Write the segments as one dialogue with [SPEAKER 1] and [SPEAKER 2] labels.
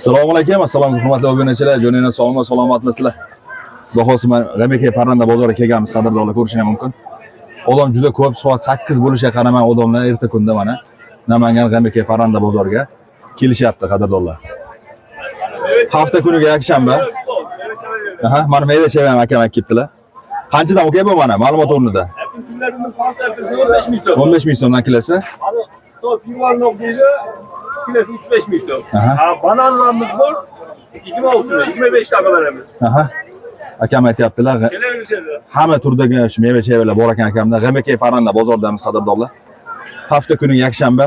[SPEAKER 1] Assalomu alaykum, assalomu hurmatli obunachilar, joninglar sog'mi, salomatmisizlar? Xudo xohlasa mana G'amaka parranda bozoriga kelganmiz, qadrdonlar, ko'rishingiz mumkin. Odam juda ko'p, soat 8 bo'lishiga qaramay odamlar erta kunda mana Namangan G'amaka parranda bozoriga kelishyapti, qadrdonlar. Hafta kuniga yakshanba. Aha, mana meva-cheva ham akam olib kelibdilar. Qanchadan aka bu mana ma'lumot o'rnida?
[SPEAKER 2] Apelsinlerimiz Fanta apelsini 15 ming so'm.
[SPEAKER 1] 15 ming so'mdan kilosi.
[SPEAKER 2] Hani top yuvarlak deydi, kilosi 35 ming so'm.
[SPEAKER 1] Aha.
[SPEAKER 2] Ha, bananlarimiz bor, 26 lira, 25 lira beramiz.
[SPEAKER 1] Aha. Akam aytyaptilar,
[SPEAKER 2] Kelaverishadi.
[SPEAKER 1] Hamma turdagi shu meva-chevalar bor ekan akamda. G'amaka parranda bozoridamiz, qadrdonlar. Hafta kuni yakshanba,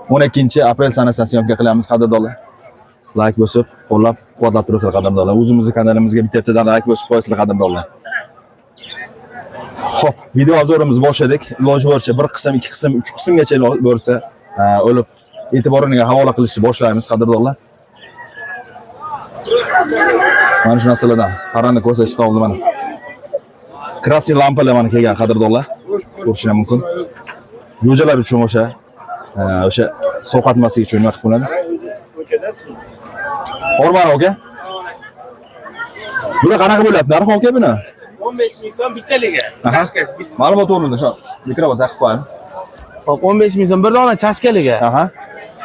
[SPEAKER 1] 12 aprel sanasida syomka qilamiz, qadrdonlar. Like bosib, qo'llab quvvatlab turasizlar, qadrdonlar. O'zimizni kanalimizga bitta-bittadan like bosib qo'yasizlar, qadrdonlar. Xo'p, video обзор imizni boshladik. Iloji boricha bir qism, ikki qism, uch qismgacha iloji boricha o'lib e'tiboringizga havola qilishni boshlaymiz, qadrdonlar. Mana shu narsalardan parranda ko'rsatishdan oldin mana красный lampalar mana kelgan, qadrdonlar. Ko'rishingiz mumkin. Jo'jalar uchun o'sha sovqatmaslik uchun nima qilib qo'yiladi. Hormon aka. Bular qanaqa bo'lyapti? Narxi aka buni?
[SPEAKER 3] 15 ming so'm bittaligi.
[SPEAKER 1] Aha.
[SPEAKER 3] Chashkasi.
[SPEAKER 1] Ma'lumot o'rnida shu mikrofon taqib qo'ying.
[SPEAKER 3] Hop, 15 ming so'm bir dona chashkaligi.
[SPEAKER 1] Aha.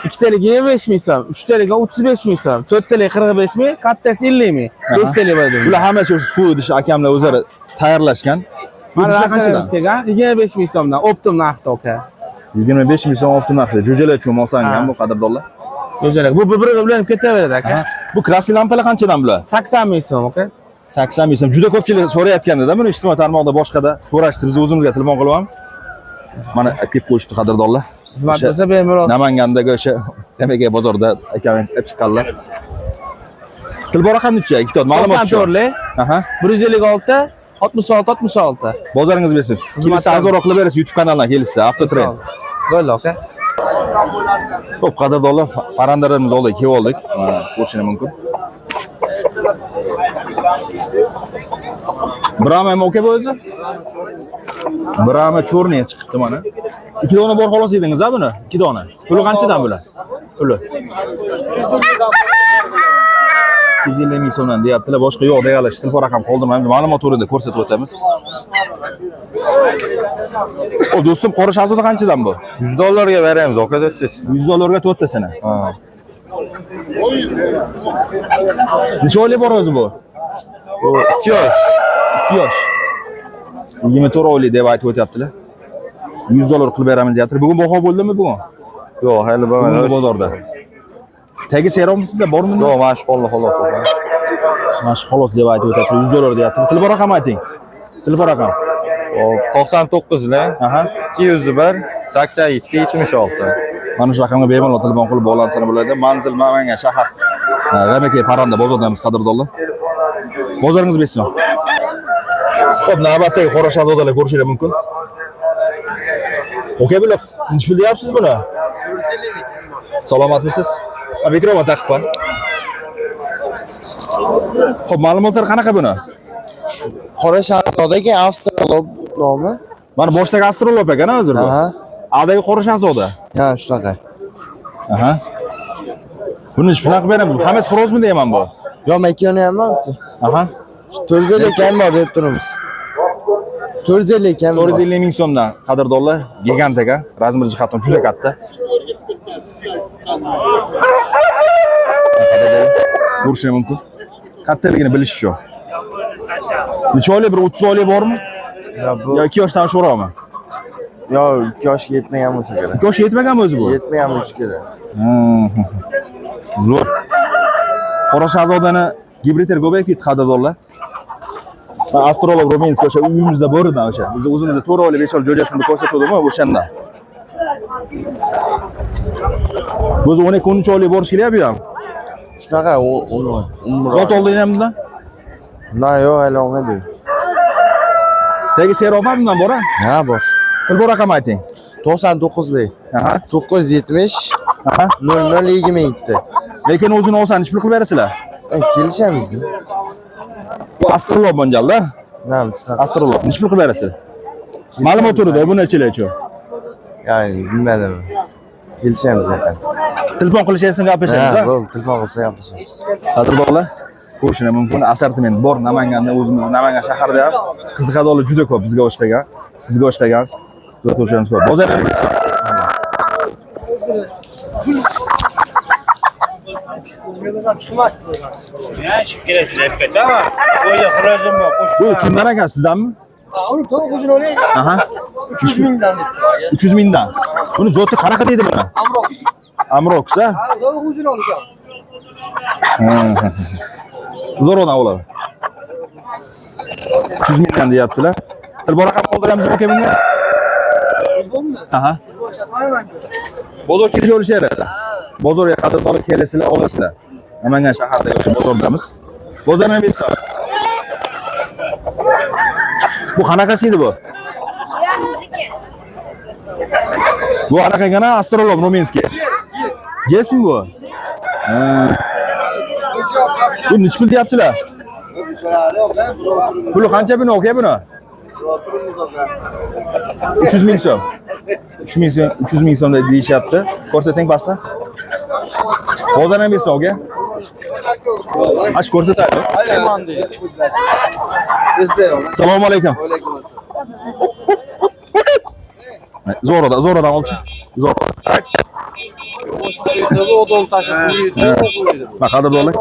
[SPEAKER 3] Ikkitaligi 25 ming so'm, uchtaligi 35 ming so'm, to'rttaligi 45 ming, kattasi 50 ming, beshtalik bo'ladi.
[SPEAKER 1] Bular hammasi o'sha suv idishi akamlar o'zlari tayyorlashgan. Bu
[SPEAKER 3] Mana
[SPEAKER 1] idishlar qanchadan?
[SPEAKER 3] narsalarimiz kelgan 25 ming so'mdan, оптом narxda aka.
[SPEAKER 1] 25 ming so'm оптом narxida. Jo'jalar uchun moslangan
[SPEAKER 3] Ha.
[SPEAKER 1] bu, qadrdonlar.
[SPEAKER 3] O'zalik. Bu bir-biriga ulanib ketaveradi aka.
[SPEAKER 1] Aha. Bu красный lampalar qanchadan bular?
[SPEAKER 3] 80 ming so'm aka.
[SPEAKER 1] 80 ming so'm. Juda ko'pchilik so'rayotganda buni ijtimoiy tarmoqda boshqada so'rashdi. Biz o'zimizga telefon qilib ham mana olib kelib qo'yishdi, qadrdonlar.
[SPEAKER 3] Xizmat
[SPEAKER 1] O'sha
[SPEAKER 3] bo'lsa bemalol.
[SPEAKER 1] Namangandagi o'sha nimaga bozorda akam olib chiqqanlar. Telefon raqam necha? Ikkita ma'lumot uchun.
[SPEAKER 3] 94 lik
[SPEAKER 1] Aha.
[SPEAKER 3] 156 66 66.
[SPEAKER 1] Bozoringiz bersin.
[SPEAKER 3] Xizmat
[SPEAKER 1] Kelsa arzonroq qilib berasiz YouTube kanalidan kelsa, Avtotrend.
[SPEAKER 3] Bo'ldi aka.
[SPEAKER 1] Xo'p, qadrdonlar, parrandalarimiz oldik, kelib oldik. Mana ko'rishingiz mumkin. Brahma ham okey bu o'zi? Brahma chorniy chiqibdi mana. Ikki dona bor xolos edingiz a buni? Ikki dona. Puli qanchadan bular? Puli. 250 ming so'mdan deyaptilar. Boshqa yo'q deganlar. Telefon raqam qoldirmaymiz. Ma'lumot o'rnida ko'rsatib o'tamiz. O do'stim, qora shahzoda qanchadan bu?
[SPEAKER 4] 100 dollarga beramiz aka to'rttasi.
[SPEAKER 1] 100 dollarga to'rttasini.
[SPEAKER 4] Ha.
[SPEAKER 1] Necha oylik bor o'zi bu?
[SPEAKER 4] Bu 2 yosh.
[SPEAKER 1] 2 yosh. 24 oylik deb aytib o'tyaptilar. 100 dollar qilib beramiz deyaptilar. Bugun baho bo'ldimi bugun?
[SPEAKER 4] Yo'q, hali bo'lmadi.
[SPEAKER 1] Bugungi bozorda. Tagi seromi sizda bormi?
[SPEAKER 4] Yo'q, mana shu qo'lda xolos aka.
[SPEAKER 1] Mana shu xolos deb aytib o'tyaptilar. 100 dollar deyaptilar. Telefon raqami ayting. Telefon raqam.
[SPEAKER 4] Hop, 99 lar
[SPEAKER 1] Aha.
[SPEAKER 4] 201 87 76.
[SPEAKER 1] Mana shu raqamga bemalol telefon qilib bog'lansa bo'ladi. Manzil Namangan shahar. G'amaka parranda bozordamiz, qadrdonlar. Bozoringiz bersin. Xo'p, navbatdagi qora shahzodalar ko'rishingiz mumkin. Okey, bular nechi pul deyapsiz buni? Salomatmisiz? Ha, mikrofon taqib qo'y. Xo'p, ma'lumotlar qanaqa buni?
[SPEAKER 5] Qora shahzoda ekan, Avstralop nomi.
[SPEAKER 1] Mana boshdagi astrolog ekan hozir bu.
[SPEAKER 5] Aha.
[SPEAKER 1] Aldagi qora shahzoda.
[SPEAKER 5] Ha, shunaqa.
[SPEAKER 1] Aha. Buni nechi pul qilib beramiz? Hammasi xo'rozmi deyman bu?
[SPEAKER 5] Yo, makiyoni ham bor.
[SPEAKER 1] Aha.
[SPEAKER 5] 450 kam bor deb turibmiz. 450 kam bor.
[SPEAKER 1] 450 ming so'mdan, qadrdonlar, gigant ekan. Razmir jihatdan juda katta. Qadrdonlar, ko'rishingiz mumkin. Kattaligini bilish shu. Necha oylik, bir 30 oylik bormi?
[SPEAKER 5] Yo, bu
[SPEAKER 1] Yo 2 yoshdan oshiqroqmi?
[SPEAKER 5] yo 2 yoshga yetmagan bo'lsa kerak.
[SPEAKER 1] 2 yoshga yetmaganmi o'zi bu?
[SPEAKER 5] Yetmagan bo'lishi kerak.
[SPEAKER 1] Zo'r. Qora shahzodani gibridlar ko'payib ketdi, qadrdonlar. Man astrolog Ruminskiy o'sha uyimizda bor edi o'sha. Biz o'zimizda 4 oylik, 5 oylik jo'jasini ko'rsatuvdim o'shanda. O'zi 12-13 oylik borish kerak bu ham.
[SPEAKER 5] Shunaqa uni umri.
[SPEAKER 1] Zot olding ham bundan.
[SPEAKER 5] Bundan yo'q, hali olmadi.
[SPEAKER 1] Tagi serofa bundan bor a?
[SPEAKER 5] Ha, bor.
[SPEAKER 1] Telefon raqami ayting.
[SPEAKER 5] 99lik.
[SPEAKER 1] Aha.
[SPEAKER 5] 970
[SPEAKER 1] Aha.
[SPEAKER 5] 00 27.
[SPEAKER 1] Lekin o'zini olsa nechi pul qilib berasizlar?
[SPEAKER 5] Kelishamiz.
[SPEAKER 1] Bu astrolog mo'ljalda.
[SPEAKER 5] Nam, shunaqa.
[SPEAKER 1] Astrolog nechi pul qilib berasizlar? Ma'lumot o'rnida bu nechalar uchun?
[SPEAKER 5] Ya'ni bilmadim. Kelishamiz yaqin.
[SPEAKER 1] Telefon qilishasan, gaplashamiz,
[SPEAKER 5] Ha,
[SPEAKER 1] ha?
[SPEAKER 5] bo'ldi, telefon qilsa gaplashamiz.
[SPEAKER 1] Qadrdonlar, ko'rishinglar mumkin. Assortiment bor Namanganda, o'zimiz Namangan shahrida ham qiziqadiganlar juda ko'p, bizga o'xshagan, sizga o'xshagan. Juda ko'rishimiz ko'p. Bozor. Bu kimdan ekan, sizdanmi?
[SPEAKER 2] Uni tovuq o'zini oling.
[SPEAKER 1] Aha.
[SPEAKER 2] 300 mingdan deb.
[SPEAKER 1] 300 mingdan. Buni zoti qanaqa deydi buni?
[SPEAKER 2] Amrox.
[SPEAKER 1] Amrox, ha?
[SPEAKER 2] Ha, tovuq o'zini olishadi.
[SPEAKER 1] Zo'r odam bo'ladi. 300 mingdan deyaptilar. Telefon raqam qoldiramiz aka bunga. Aha. Bozor kelish olishaveradi. Bozorga qadrdonlar kelasizlar, olasizlar. Namangan shahridagi o'sha bozordamiz. Bozor nima bersa? Bu qanaqasi edi bu? Bu qanaqa ekan, astrolog Ruminskiy. Jesmi bu? Ha. Bu nechi pul deyapsizlar? Puli qancha buni, aka buni? 300 ming so'm. 3 ming so'm, 300 ming so'm deyishyapti. Ko'rsating pastda. Bozor ham bersin, aka. Ash ko'rsatadi. Assalomu alaykum. Zo'rodan, zo'rodan olchi. Zo'r. Mana qadrdonlar,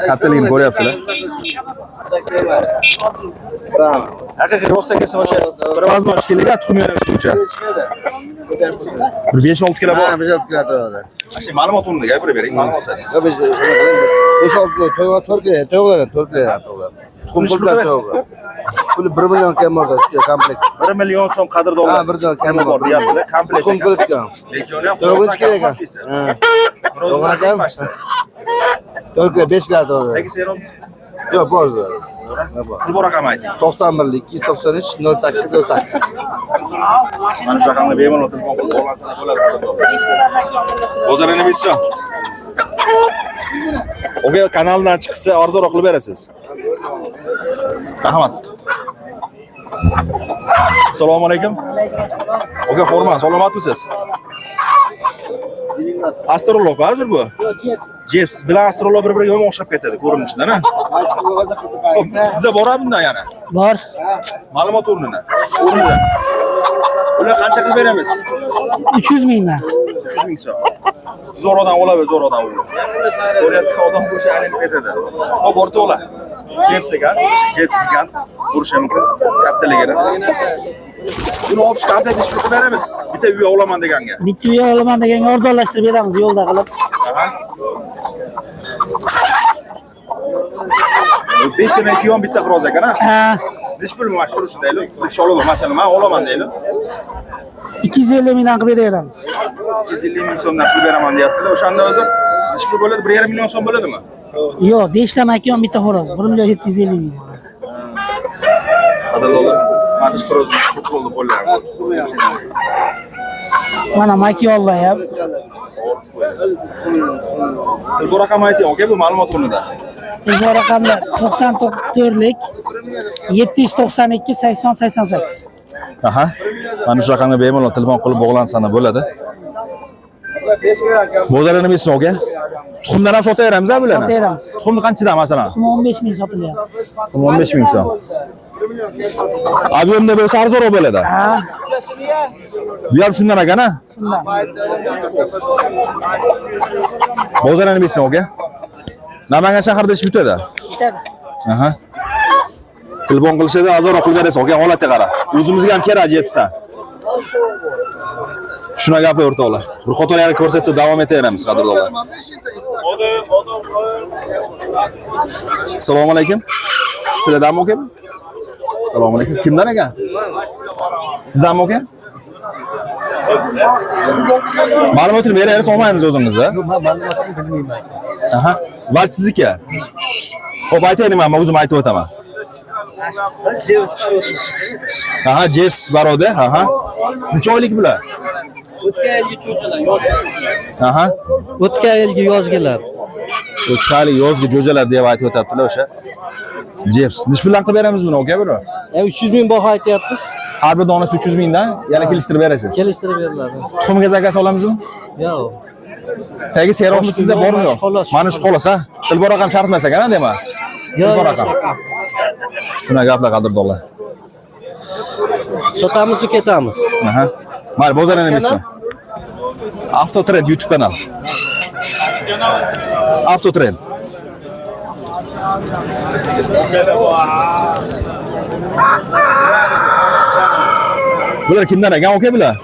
[SPEAKER 1] kattaligini ko'ryapsizlar. Haqiqiy rosa kelsa o'sha bir vazn osh kerak, tuxum yo'nalishi. Bir 5-6 kilo bor.
[SPEAKER 5] Ha, 5-6 kilo turadi.
[SPEAKER 1] Shu ma'lumot o'rnida gapirib bering, ma'lumot.
[SPEAKER 5] 5-6 kilo to'g'ri, 4 kilo, to'g'ri, 4 kilo to'g'ri. Tuxum puldan to'g'ri. Puli 1 million kam bor, komplekt.
[SPEAKER 1] 1 million so'm qadrdonlar.
[SPEAKER 5] Ha, 1 million kam
[SPEAKER 1] bor deyaptilar, komplekt.
[SPEAKER 5] Tuxum qilibdi.
[SPEAKER 1] Lekin uni ham
[SPEAKER 5] To'g'ri kilo ekan. Ha. To'g'ri ekan. 4 kilo, 5 kilo turadi.
[SPEAKER 1] Lekin serum
[SPEAKER 5] Yo'q, bor. Bor.
[SPEAKER 1] pul bor raqam ayting.
[SPEAKER 5] 91 293 08 08.
[SPEAKER 1] Mana shu raqamga bemalol telefon qilib bog'lansalar bo'ladi qadrdonlar. Bozor nima bersa? Aka kanaldan chiqsa arzonroq qilib berasiz. Rahmat. Assalomu alaykum. Aka xurman, salomatmisiz? Astrolog hozir bu? Jeps bilan astrolog bir-biriga yomon o'xshab ketadi ko'rinishidan, ha? Xo'p, sizda bormi bundan yana?
[SPEAKER 6] Bor.
[SPEAKER 1] Ma'lumot o'rnini. O'rnida. Ular qancha qilib beramiz?
[SPEAKER 6] 300 mingdan.
[SPEAKER 1] 300 ming so'm. Zo'r odam oladi, zo'r odam oladi. Ko'ryapti, odam bo'lsa aylanib ketadi. Hop, o'rtoqlar. Jeps ekan, jeps ekan. Ko'rishi mumkin kattaligini. Buni olib chiqib komplekt ish qilib beramiz. Bitta uy olaman deganga.
[SPEAKER 6] Bitta uy olaman deganga arzonlashtirib beramiz yo'lda qilib.
[SPEAKER 1] Aha. 5 ta mekiyon bitta xo'roz ekan, ha?
[SPEAKER 6] Ha,
[SPEAKER 1] Nechi pul mana shu turishi deylik? Bir kishi oladi, masalan, men olaman deylik.
[SPEAKER 6] 250 mingdan qilib beraveramiz.
[SPEAKER 1] 250 ming so'mdan pul beraman deyaptilar. O'shanda o'zi nechi pul bo'ladi? 1,5 million so'm bo'ladimi?
[SPEAKER 6] Yo'q, 5 ta makiyon bitta xo'roz. 1 million 750 ming.
[SPEAKER 1] Qadrdonlar, mana shu xo'rozni ko'p bo'ldi qo'llarim.
[SPEAKER 6] Mana makiyonlar ham.
[SPEAKER 1] Bu raqam ayting, aka, bu ma'lumot o'rnida.
[SPEAKER 6] Telefon raqamlar 94lik 792 80 88.
[SPEAKER 1] Aha. Mana shu raqamga bemalol telefon qilib bog'lansa bo'ladi.
[SPEAKER 5] 5 kilo kam.
[SPEAKER 1] Bozorda nima bersin, aka? Tuxumdan ham sotaveramiz, ha bularni?
[SPEAKER 6] Sotaveramiz.
[SPEAKER 1] Tuxumni qanchadan masalan?
[SPEAKER 6] Tuxum 15 ming sotilyapti.
[SPEAKER 1] Tuxum 15 ming so'm. Объемda bo'lsa arzonroq bo'ladi.
[SPEAKER 6] Ha,
[SPEAKER 1] Bu ham shundan ekan, ha?
[SPEAKER 6] shundan.
[SPEAKER 1] Bozorda nima bersin, aka? Namangan shahrida ish bitadi.
[SPEAKER 6] Bitadi.
[SPEAKER 1] Aha. Telefon qilishadi, arzonroq qilib berasiz, aka, holatga qara. O'zimizga ham kerak jepsdan. Shuna gaplar o'rtoqlar. Bir qator yana ko'rsatib davom etaveramiz qadrdonlar. Assalomu alaykum. Sizlardanmi aka? Assalomu alaykum. Kimdan ekan? Sizdanmi aka? Ma'lumotini beraylik, olmaymiz o'zingizni.
[SPEAKER 2] Yo'q, men ma'lumotini bilmayman.
[SPEAKER 1] Aha. Balki sizniki. Xo'p, aytaylik, men o'zim aytib o'taman. Aha, Jeffs baroda, aha. Necha oylik bular?
[SPEAKER 2] O'tgan yilgi cho'jalar, yozgi cho'jalar.
[SPEAKER 1] Aha.
[SPEAKER 2] O'tgan yilgi yozgilar.
[SPEAKER 1] O'tgan yil yozgi jo'jalar deb aytib o'tyaptilar o'sha. Jeffs. Necha puldan qilib beramiz buni, aka buni?
[SPEAKER 2] 300 ming baho aytyapmiz.
[SPEAKER 1] Har bir donasi 300 mingdan yana kelishtirib berasiz.
[SPEAKER 2] Kelishtirib beriladi.
[SPEAKER 1] Tuxumga zakaz olamizmi?
[SPEAKER 2] Yo'q.
[SPEAKER 1] Tagi seroqmi sizda bormi yo'q? Mana shu xolos, ha? Dilbar akam shart emas ekan, dema. Dilbar akam. Shuna gaplar qadrdonlar.
[SPEAKER 7] Sotamiz, ketamiz.
[SPEAKER 1] Aha. Mayli, bozor yana bersin. Avtotrend YouTube kanal. Avtotrend. Bular kimdan ekan, aka bular?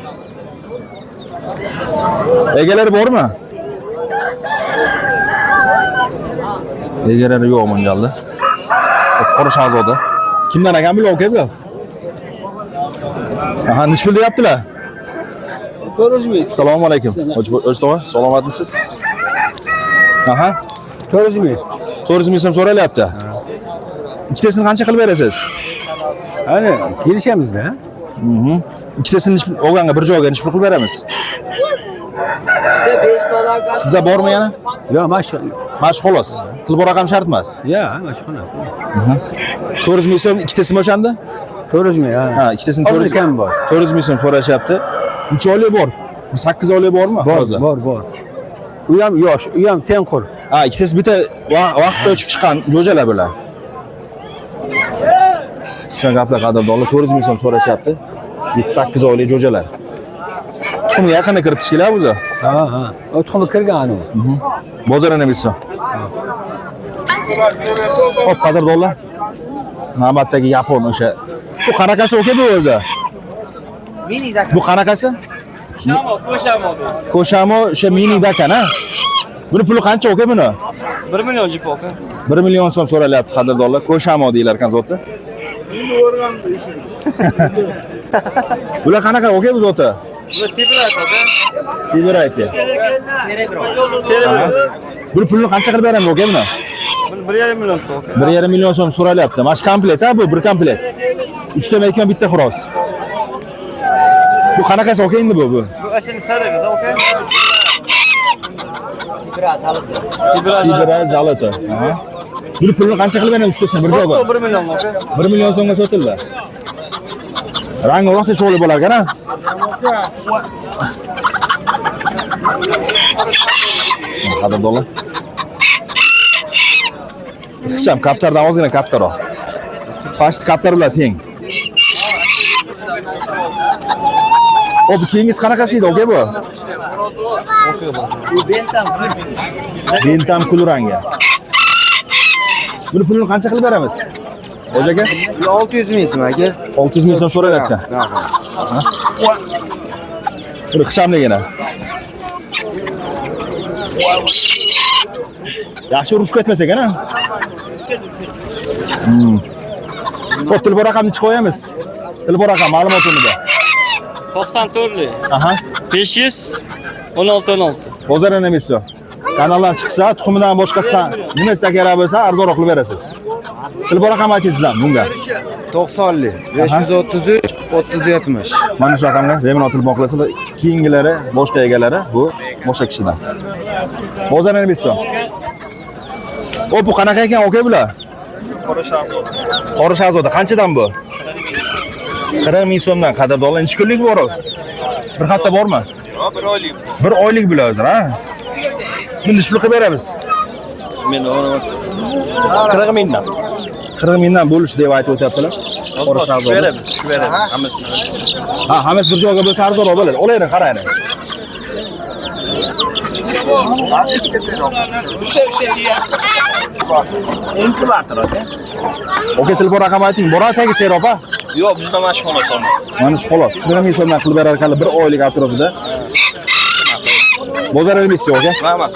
[SPEAKER 1] Egalari bormi? Egalari yo'q mo'ljalda. Qora Shahzoda. Kimdan ekan bular, aka bular? Aha, nechi pul deyaptilar?
[SPEAKER 2] 400 ming.
[SPEAKER 1] Assalomu alaykum. Hoji tog'a, salomatmisiz? Aha,
[SPEAKER 2] 400 ming.
[SPEAKER 1] 400 ming so'm so'ralyapti. Ikkitasini qancha qilib berasiz?
[SPEAKER 2] Hani kelishamiz-da.
[SPEAKER 1] Ikkitasini nechi pul olganga bir joyga nechi pul qilib beramiz? Sizda bormi yana?
[SPEAKER 2] Yo'q, mana shu.
[SPEAKER 1] Mana shu xolos. Tilbor raqam shart emas.
[SPEAKER 2] Ya, mana shu xolos.
[SPEAKER 1] 400 ming so'm ikkitasimi o'shanda?
[SPEAKER 2] 400 ming, ha.
[SPEAKER 1] Ha, ikkitasini
[SPEAKER 2] Ozgina
[SPEAKER 1] 400
[SPEAKER 2] kam bor.
[SPEAKER 1] 400 ming so'm so'rashyapti. Necha oylik bor? 8 oylik bormi?
[SPEAKER 2] Bor,
[SPEAKER 1] hozir?
[SPEAKER 2] bor, bor. U ham yosh, u ham tengqur.
[SPEAKER 1] Ha, ikkitasi bitta vaqtda uchib chiqqan jo'jalar bular. Shunaqa gaplar qadrdonlar 400 ming so'm so'rashyapti. 7-8 oylik jo'jalar. Tuxumga yaqinda kirib tushdilar o'zi.
[SPEAKER 2] Ha, ha. O tuxumi kirgan anu.
[SPEAKER 1] Bozor yana bitsin. Xo'p, qadrdonlar. Navbatdagi yapon o'sha. Bu qanaqasi aka bu o'zi? Bu qanaqasi?
[SPEAKER 8] Shamo, ko'shamo.
[SPEAKER 1] Ko'shamo o'sha mini dakan, ha? Buni puli qancha aka buni?
[SPEAKER 8] 1 million jip aka.
[SPEAKER 1] 1 million so'm so'ralyapti qadrdonlar. Ko'shamo deyilar ekan zoti. Bular qanaqa aka bu zoti?
[SPEAKER 8] Bular Sibirayt aka.
[SPEAKER 1] Sibirayt.
[SPEAKER 8] Serebro.
[SPEAKER 1] Buni pulini qancha qilib beramiz aka buni?
[SPEAKER 8] Buni 1,5 million aka.
[SPEAKER 1] 1,5 million so'm so'ralyapti. Mana shu komplekt ha bu bir komplekt. 3 ta mekan bitta xo'roz. Bu qanaqasi aka endi bu?
[SPEAKER 8] Bu ashini sarig'i aka.
[SPEAKER 1] Sibira zalota. Aha. Buni pulini qancha qilib beramiz uchtasini bir joyga?
[SPEAKER 8] 1 million aka.
[SPEAKER 1] 1 million so'mga sotildi. Rangi rosa chiroyli bo'lar ekan, ha? Qadrdonlar. Ixcham kaptardan ozgina kattaroq. Pashti kaptar bilan teng. Hop, keyingisi qanaqasi edi, aka bu? Bentam kulrangga. Buni pulini qancha qilib beramiz? Hoji aka?
[SPEAKER 5] 600 ming so'm aka.
[SPEAKER 1] 600 ming so'm so'ralyapti. Buni ixchamligini. Yaxshi urushib ketmas ekan, ha? Xo'p, telefon raqamini chiqib qo'yamiz. Telefon raqam ma'lumot o'rnida.
[SPEAKER 8] 94
[SPEAKER 1] Aha.
[SPEAKER 8] 500 16 16.
[SPEAKER 1] Bozor nemasi? Kanaldan chiqsa, tuxumidan boshqasidan nimasi kerak bo'lsa, arzonroq qilib berasiz. Telefon raqami aytasiz ham bunga.
[SPEAKER 5] 90lik 533 30 70.
[SPEAKER 1] Mana shu raqamga bemalol telefon qilasizlar. Keyingilari boshqa egalari bu boshqa kishidan. Bozor nemasi? O bu qanaqa ekan, aka bular? Qora Shahzoda. Qanchadan bu? 40 ming so'mdan qadrdonlar. Necha kunlik bor u? Bir hafta bormi?
[SPEAKER 4] Yo'q, bir oylik.
[SPEAKER 1] Bir oylik bular hozir, ha? Buni necha pul qilib beramiz?
[SPEAKER 4] Men 40 mingdan.
[SPEAKER 1] 40 mingdan bo'lish deb aytib o'tyaptilar. Qora Shahzoda.
[SPEAKER 4] Beramiz, tushib beramiz. Hammasini.
[SPEAKER 1] Ha, hammasi bir joyga bo'lsa arzonroq bo'ladi. Olavering, qarang.
[SPEAKER 3] Inkubator aka.
[SPEAKER 1] Aka, telefon raqami ayting. Boradi tagi seropa?
[SPEAKER 4] Yo'q, bizda mana shu xolos.
[SPEAKER 1] Mana shu xolos. 40 ming so'mdan qilib berar ekanlar bir oylik atrofida. Bozor emisi aka.
[SPEAKER 4] Rahmat.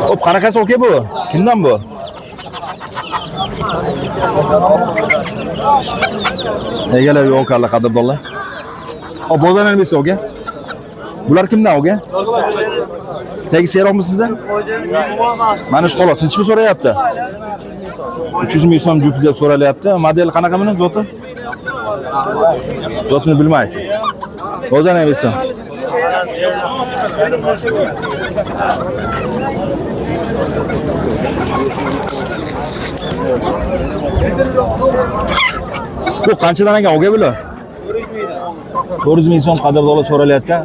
[SPEAKER 1] Hop, qanaqasi aka bu? Kimdan bu? Egalar yo'q ekanlar qadrdonlar. Hop, bozor emisi aka. Bular kimdan aka? Tagi seroqmi sizda? Mana shu xolos. Necha pul so'rayapti? 300 ming so'm jupi deb so'ralyapti. Model qanaqa buni zoti? Zotini bilmaysiz. Bozor emisi. Bu qanchadan ekan aka bular? 400 ming so'm qadrdonlar so'ralayotgan.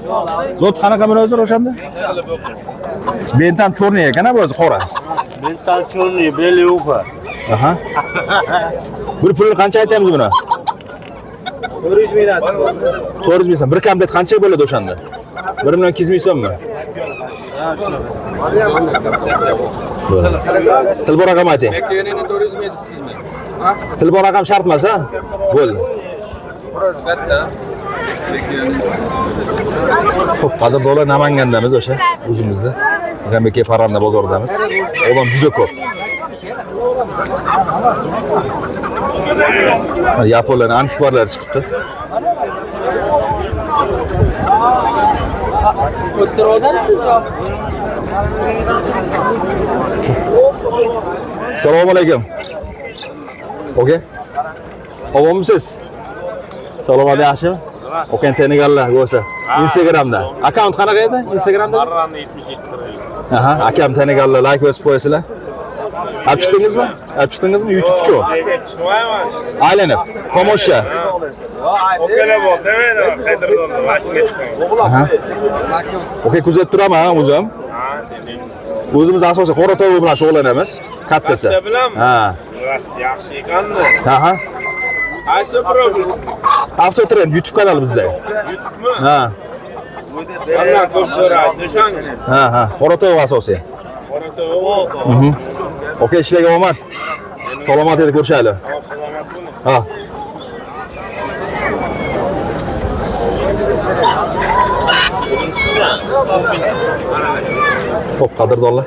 [SPEAKER 1] Zot qanaqa buni o'zi o'shanda? Bentam chorniy ekan, bu o'zi qora.
[SPEAKER 8] Bentam chorniy, beli ufa.
[SPEAKER 1] Aha. Bir pulini qancha aytamiz buni? 400 mingdan. 400 ming so'm. Bir komplekt qancha bo'ladi o'shanda? 1 million 200 ming so'mmi? Telefon raqami ayting. Telefon raqam shart emas, ha? Bo'ldi. Xo'p, qadrdonlar, Namangandamiz o'sha o'zimizni. G'ambek Farg'ona bozoridamiz. Odam juda ko'p. Yaponlarning antikvarlari chiqibdi. Assalomu alaykum. Okey. Omonmisiz? Salomat, yaxshimi? Okey, taniganlar bo'lsa. Instagramda. Akkaunt qanaqa edi? Instagramda?
[SPEAKER 7] Marrani 7740.
[SPEAKER 1] Aha, akam taniganlar like bosib qo'yasizlar. Olib chiqdingizmi? Olib chiqdingizmi? YouTube-chu.
[SPEAKER 7] Chiqmayman.
[SPEAKER 1] Aylanib, tomosha.
[SPEAKER 7] Okalar bor, demaydi, qaytarib mashinaga chiqaman.
[SPEAKER 1] Aha. Okey, kuzatib turaman o'zim. O'zimiz asosan qora tovuq bilan shug'ullanamiz. Kattasi.
[SPEAKER 7] Katta bilanmi?
[SPEAKER 1] Ha.
[SPEAKER 7] Rost, yaxshi ekanda.
[SPEAKER 1] Aha.
[SPEAKER 7] Qaysi profil siz?
[SPEAKER 1] Avtotrend YouTube kanali bizda.
[SPEAKER 7] YouTube'mi?
[SPEAKER 1] Ha.
[SPEAKER 7] Qanday ko'p so'raydi, o'shanga.
[SPEAKER 1] Ha, ha. Qora tovuq asosiy.
[SPEAKER 7] Qora tovuq.
[SPEAKER 1] Okey, ishlarga omad. Salomat edi, ko'rishaylik.
[SPEAKER 7] Salomat bo'ling.
[SPEAKER 1] Ha. Xo'p, qadrdonlar.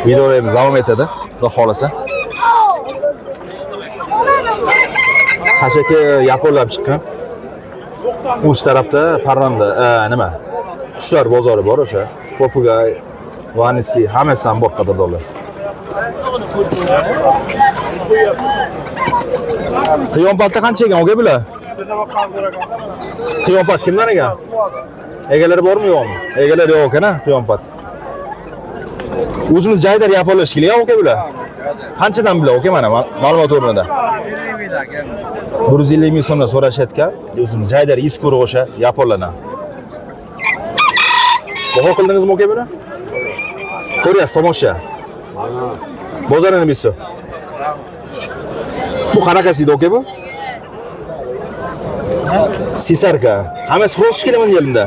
[SPEAKER 1] Videolarimiz davom etadi, xudo xolasa. Hashaki yaponlar chiqqan. Uch tarafda parranda, nima? Qushlar bozori bor o'sha. Popugay, vanisi hammasidan bor qadrdonlar. Qiyonpatda qancha ekan, aka bular? Qiyonpat kimdan ekan? Egalari bormi yo'qmi? Egalari yo'q ekan, ha, qiyonpat. O'zimiz jaydar yaponlar shekilli, aka bular. Qanchadan bular, aka mana ma'lumot o'rnida? 150 ming so'mdan so'rashayotgan. O'zimiz jaydar iz ko'rib o'sha yaponlardan. Baho qildingizmi aka buni? Ko'ryapsiz, tomosha. Bozorni nimasi? Bu qanaqasi edi aka bu? Sisarka. Hammasi xo'roz shekilli yelimda.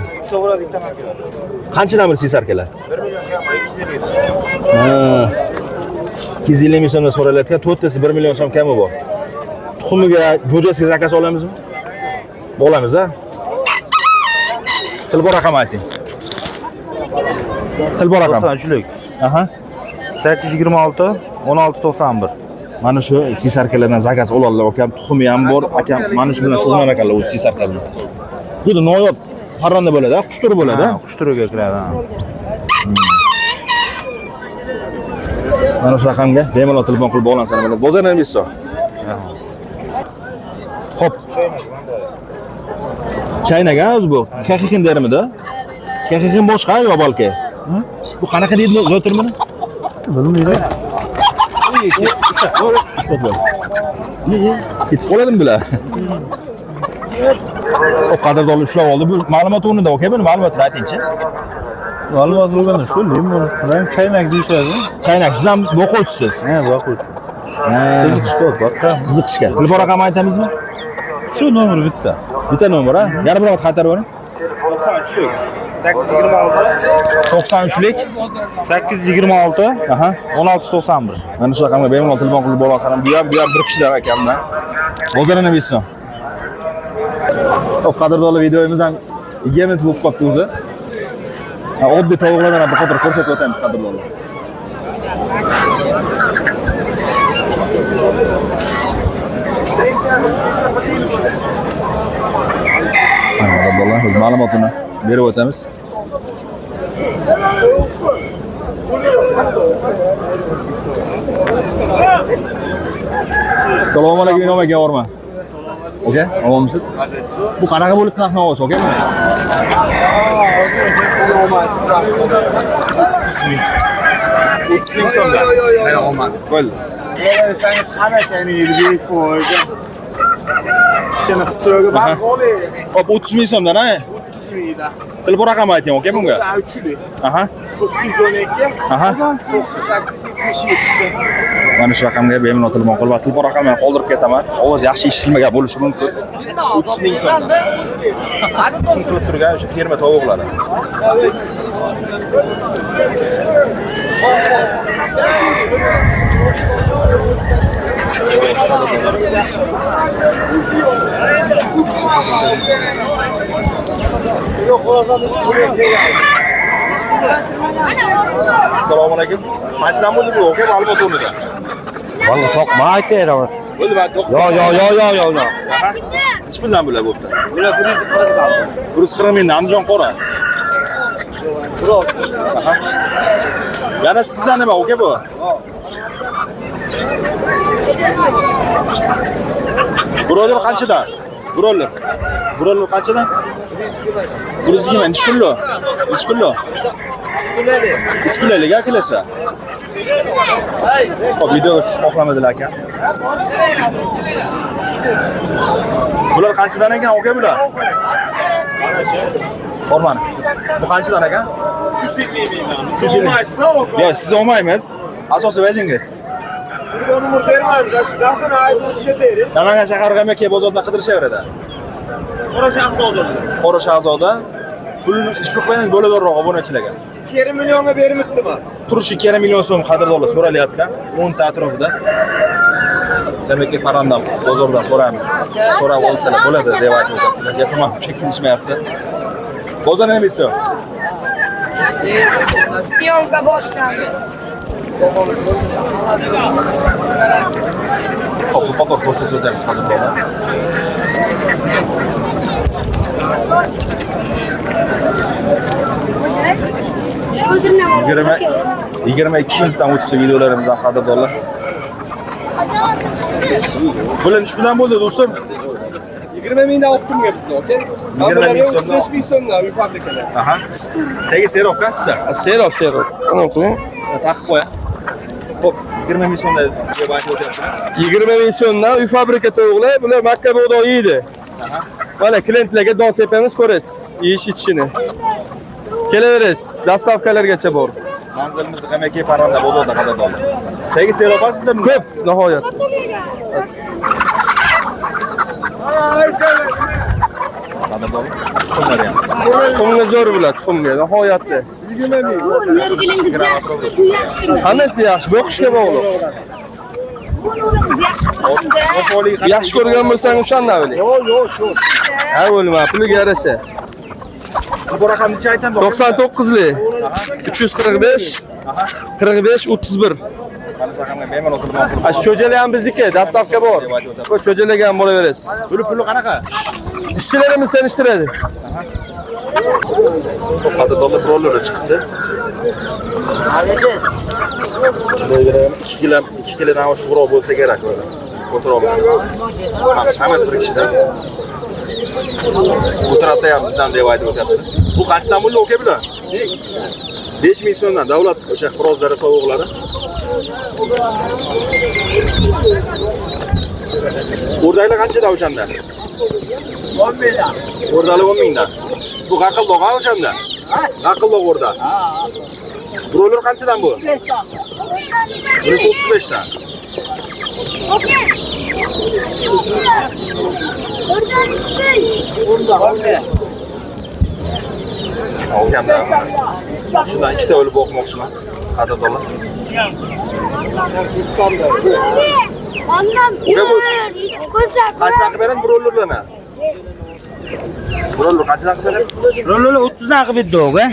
[SPEAKER 1] Qanchadan bir sisarkalar? 1 million 250. 250 ming so'mdan so'ralayotgan, to'rttasi 1 million so'm kami bor. Tuxumiga, jo'jasiga zakaz olamizmi? Olamiz, ha? Telefon raqami ayting. Telefon raqami.
[SPEAKER 9] 93lik.
[SPEAKER 1] Aha.
[SPEAKER 9] 826 1691.
[SPEAKER 1] Mana shu sisarkalardan zakaz oladilar akam, tuxumi ham bor, akam mana shu bilan shug'ullanar ekanlar o'zi sisarka bilan. Juda noyob parranda bo'ladi, qush turi bo'ladi.
[SPEAKER 9] Qush turiga kiradi.
[SPEAKER 1] Mana shu raqamga bemalol telefon qilib bog'lansangiz bo'ladi. Bozor nima deysiz? Xo'p. Chaynak ha o'zi bu. Kaxixin derimida. Kaxixin boshqa yo balki? Bu qanaqa deydi zotir buni?
[SPEAKER 9] Bilmayman.
[SPEAKER 1] Ketib qoladimi bular? Xo'p, qadrdonlar ushlab oldi. Bu ma'lumot o'rnida, okey, buni ma'lumotini aytingchi.
[SPEAKER 9] Ma'lumot bo'lganda shu, buni chaynak deyishadi.
[SPEAKER 1] Chaynak, siz ham boquvchisiz.
[SPEAKER 9] Ha, boquvchi. Qiziqish ko'p, boqqa.
[SPEAKER 1] Qiziqishga. Telefon raqami aytamizmi?
[SPEAKER 9] Shu nomer bitta.
[SPEAKER 1] Bitta nomer, ha? Yana bir marta qaytarib yuboring.
[SPEAKER 9] 93lik 826
[SPEAKER 1] 93lik
[SPEAKER 9] 826
[SPEAKER 1] Aha.
[SPEAKER 9] 1691.
[SPEAKER 1] Mana shu raqamga bemalol telefon qilib bo'lasan. Bu ham bir kishidan akamdan. Bozorni nima deysiz? Xo'p, qadrdonlar, videomiz ham 20 minut bo'lib qoldi o'zi. Oddiy tovuqlardan ham bir qator ko'rsatib o'tamiz qadrdonlar. Qadrdonlar, biz ma'lumotini berib o'tamiz. Assalomu alaykum, Inom aka, borma. Okey, omonmisiz? Bu qanaqa bo'lib narx navosi, okeymi?
[SPEAKER 4] 30 ming so'mdan. Mana olmadim.
[SPEAKER 1] Bo'ldi.
[SPEAKER 5] Desangiz hamma kamaydi,
[SPEAKER 1] Hop, 30 ming so'mdan, ha?
[SPEAKER 7] 30 mingdan.
[SPEAKER 1] Telefon raqami ayting, aka bunga.
[SPEAKER 7] 93
[SPEAKER 1] Aha.
[SPEAKER 7] 912
[SPEAKER 1] Aha.
[SPEAKER 7] 98 77.
[SPEAKER 1] Mana shu raqamga bemalol telefon qilib, telefon raqamini qoldirib ketaman. Ovoz yaxshi eshitilmagan bo'lishi mumkin. 30 ming so'mdan. Tuxum qilib turgan o'sha ferma tovuqlari. Assalomu alaykum. Qanchadan bo'ldi bu aka ma'lumot o'rnida?
[SPEAKER 5] Vallahi to'qma aytayman.
[SPEAKER 1] Bo'ldi, man to'q.
[SPEAKER 5] Yo yo yo yo yo yo.
[SPEAKER 1] Nechi puldan bular bo'pti?
[SPEAKER 5] Bular 140 dan.
[SPEAKER 1] 140 mingdan Andijon qora. Aha. Yana sizdan nima aka bu? Broiler qanchadan? Broiler. Broiler qanchadan? 120. Nechi kilo? Nechi kilo? 3 kilolik a kilosi. Hop, videoga tushishni xohlamadilar aka. Bular qanchadan ekan aka bular? Formani. Bu qanchadan ekan?
[SPEAKER 7] 350 mingdan.
[SPEAKER 1] 350. Yo'q, siz olmaymiz. Asosiy vajingiz. Namangan shahar G'amaka bozoridan qidirishaveradi.
[SPEAKER 7] Qora Shahzoda.
[SPEAKER 1] Qora Shahzoda pulni ish pul qo'ygan bo'ladiroq obunachilarga.
[SPEAKER 7] 2 millionga bermibdimi?
[SPEAKER 1] Turishi 2 million so'm qadrdonlar so'ralyapti. 10 ta atrofida. Demakki, parranda bozordan so'raymiz. So'rab olsalar bo'ladi deb aytib o'tyaptilar. Gapim ham chekinishmayapti. Bozor nima deysiz?
[SPEAKER 10] Syomka boshlandi.
[SPEAKER 1] Hop, bu qator ko'rsatib o'tamiz qadrdonlar. Yigirma 22 minutdan o'tibdi videolarimiz ham qadrdonlar. Bular nechi puldan bo'ldi do'stim?
[SPEAKER 2] 20 mingdan olib turgan bizni, okey?
[SPEAKER 1] 20 ming so'mdan.
[SPEAKER 2] 35 ming so'mdan uy fabrikalar.
[SPEAKER 1] Aha. Tagi serovka sizda.
[SPEAKER 2] Serop, serop. Ana qo'ying.
[SPEAKER 1] Taqib qo'ya. Xo'p, 20 ming so'mdan deb aytib o'tyaptilar.
[SPEAKER 2] 20 ming so'mdan uy fabrika tovuqlar, bular makka bug'doy yeydi. Mana klientlarga don sepamiz, ko'rasiz, yeyish ichishini. Kelaverasiz, dastavkalargacha bor.
[SPEAKER 1] Manzilimiz G'amaka parranda bozorida qadrdonlar. Tagi serovka sizda
[SPEAKER 2] Ko'p nihoyat.
[SPEAKER 1] Qadrdonlar. Tuxumlari ham.
[SPEAKER 2] Tuxumga zo'r bular, tuxumga nihoyatda.
[SPEAKER 10] Nergilingiz yaxshimi, bu yaxshimi?
[SPEAKER 2] Hammasi yaxshi, boqishga bog'liq.
[SPEAKER 10] Buningiz yaxshi.
[SPEAKER 2] Yaxshi ko'rgan bo'lsang o'shandan o'ling. Yo'q, yo'q, yo'q. Ha, o'lma, puliga yarasha.
[SPEAKER 1] Bu raqam necha aytamiz?
[SPEAKER 2] 99lik 345 45 31.
[SPEAKER 1] Mana shu raqamga bemalol telefon qilib.
[SPEAKER 2] Ha, cho'jalar ham bizniki, dastavka bor. Bu cho'jalarga ham bo'laverasiz.
[SPEAKER 1] Puli puli qanaqa?
[SPEAKER 2] Ishchilarimiz senishtiradi.
[SPEAKER 1] Qadrdonlar broiler chiqdi. Kilogram 2 kilo, 2 kilodan oshiqroq bo'lsa kerak o'zi. O'tira oladi. Hammasi bir kishidan. Bu tarafda ham bizdan deb aytib o'tyapti. Bu qanchadan bo'ldi aka bular? 5 ming so'mdan davlat o'sha xo'rozlari, tovuqlari. O'rdaklar qanchadan o'shanda? 10 mingdan. O'rdaklar 10 mingdan. Bu g'aqildoq ha o'shanda? G'aqildoq o'rdak. Broiler qanchadan bu? Bunisi 35 dan. Olgandan shundan ikkita o'lib boqmoqchiman. Qadrdonlar.
[SPEAKER 10] Ondan
[SPEAKER 1] Qanchadan qilib beradi broilerlarni? Broiler qanchadan qilib beradi?
[SPEAKER 3] Broilerlar 30 dan qilib berdi, aka.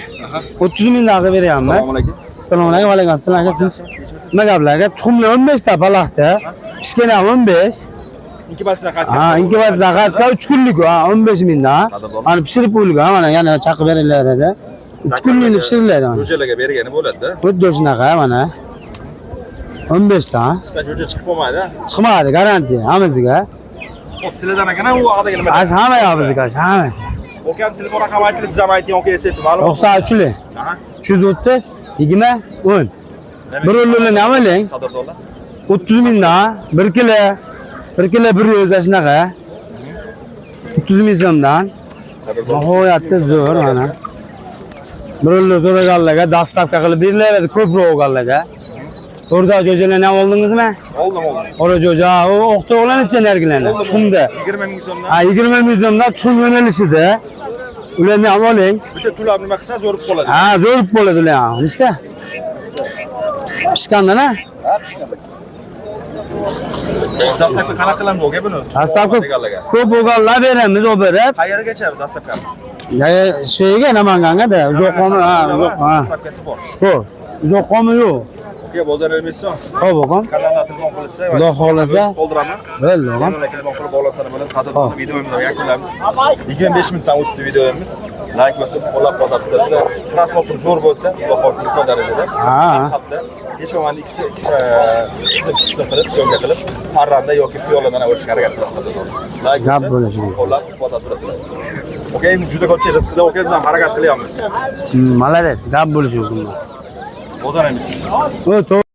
[SPEAKER 3] 30 mingdan qilib beryapmiz.
[SPEAKER 1] Assalomu alaykum.
[SPEAKER 3] Assalomu alaykum, alaykum assalom aka. Nima gaplar aka? Tuxumlar 15 ta palaxda, pishgan ham 15.
[SPEAKER 1] Inkubatsiya qatga.
[SPEAKER 3] Ha, inkubatsiya qatga 3 kunlik, ha, 15 mingdan. Mana pishirib qo'yilgan, mana yana chaqib berilardi. 3 kunlikni pishiriladi mana.
[SPEAKER 1] Jo'jalarga bergani bo'ladi-da.
[SPEAKER 3] Xuddi shunaqa mana. 15 ta.
[SPEAKER 1] Sizdan jo'ja chiqib qolmaydi.
[SPEAKER 3] Chiqmadi, garantiya hammasiga.
[SPEAKER 1] Xo'p, sizlardan ekan u vaqtdagi nima?
[SPEAKER 3] Ash hamma yoq bizniki, ash hammasi.
[SPEAKER 1] Okam telefon raqami ayting, siz ham ayting, aka eslatib ma'lum.
[SPEAKER 3] 93
[SPEAKER 1] Aha.
[SPEAKER 3] 330 20 10. Bir o'lini nima ling?
[SPEAKER 1] Qadrdonlar.
[SPEAKER 3] 30 mingdan 1 kilo, 1 kilo 100 shunaqa. 30 ming so'mdan. Nihoyatda zo'r mana. Birovlar so'raganlarga доставка qilib berilaveradi ko'proq olganlarga. O'rda jo'jalarni ham oldingizmi?
[SPEAKER 1] Oldim, oldim.
[SPEAKER 3] Qora jo'ja, u oq tovuqlar necha nargilarni? Tuxumda.
[SPEAKER 1] 20 ming so'mdan.
[SPEAKER 3] Ha, 20 ming so'mdan tuxum yo'nalishida. Ularni ham oling.
[SPEAKER 1] Bitta tulab nima qilsa zo'rib qoladi.
[SPEAKER 3] Ha, zo'r bo'ladi ular ham. Nechta? Pishgandan ha?
[SPEAKER 1] Доставка qanaqa qilamiz aka buni?
[SPEAKER 3] Доставка
[SPEAKER 1] Deganlarga.
[SPEAKER 3] ko'p bo'lganlar beramiz, o berib.
[SPEAKER 1] Qayergacha доставка miz?
[SPEAKER 3] Ya şeyga Namanganga-da, uzoq qomi, ha, uzoq, ha.
[SPEAKER 1] Доставка si bor.
[SPEAKER 3] Ko'p. Uzoq qomi yo'q.
[SPEAKER 1] Aka bozor bermaysan.
[SPEAKER 3] Xo'p, o'qim.
[SPEAKER 1] Kanalda telefon qilsa,
[SPEAKER 3] Xudo xohlasa.
[SPEAKER 1] Qoldiraman.
[SPEAKER 3] Bo'ldi, o'qim.
[SPEAKER 1] Kanalga telefon qilib bog'lansa bo'ladi. Qadrdon videomizni yakunlaymiz. 25 minutdan o'tdi videomiz. Like bosib, qo'llab-quvvatlab turasizlar. Просмотр zo'r bo'lsa, xudo xohlasa yuqori darajada.
[SPEAKER 3] Ha.
[SPEAKER 1] Hafta hech bo'lmaganda ikkisi ikkisi qism qism qilib, съёмка qilib, parranda yoki piyoladan o'tishga harakat qilamiz qadrdon. Like
[SPEAKER 3] Gap
[SPEAKER 1] bosib,
[SPEAKER 3] bo'lishi mumkin.
[SPEAKER 1] qo'llab-quvvatlab turasizlar. Okey, juda ko'pchilik rizqida okey, biz ham harakat qilyapmiz.
[SPEAKER 3] Молодец, gap bo'lishi mumkin emas.
[SPEAKER 1] Bozor emas.
[SPEAKER 3] O, to'g'ri.